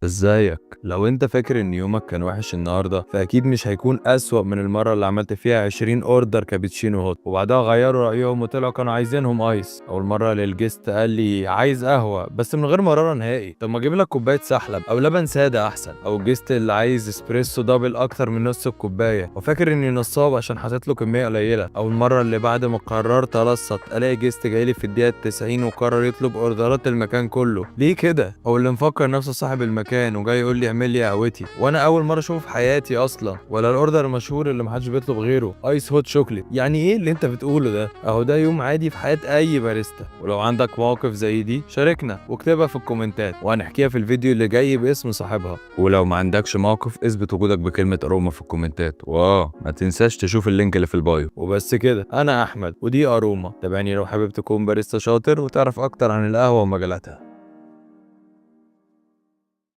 ازيك؟ لو انت فاكر ان يومك كان وحش النهارده، فاكيد مش هيكون اسوأ من المرة اللي عملت فيها 20 order كابتشينو hot وبعدها غيروا رايهم وطلعوا كانوا عايزينهم ice، او المرة اللي ال guest قال لي عايز قهوة بس من غير مرارة نهائي، طب ما اجيب لك كوباية سحلب او لبن ساده احسن، او ال guest اللي عايز اسبريسو double اكتر من نص الكوباية وفاكر اني نصاب عشان حاطط له كمية قليله، او المرة اللي بعد ما قررت الصت الاقي guest جايلي في الدقيقة 90 وقرر يطلب اوردرات المكان كله. ليه كده؟ او اللي مفكر نفسه صاحب المكان وجاي يقول لي اعمل لي قهوتي وانا اول مرة اشوفه في حياتي اصلا، ولا ال order المشهور اللي محدش بيطلب غيره، ice hot chocolate. يعني ايه اللي انت بتقوله ده؟ اهو ده يوم عادي في حياة اي باريستا. ولو عندك مواقف زي دي شاركنا واكتبها في الكومنتات وهنحكيها في الفيديو اللي جاي باسم صاحبها. ولو ما عندكش موقف اثبت وجودك بكلمه اروما في الكومنتات، واه ما تنساش تشوف ال link اللي في ال bio. وبس كده، انا احمد ودي اروما. تابعني لو حابب تكون باريستا شاطر وتعرف اكتر عن القهوة ومجالاتها.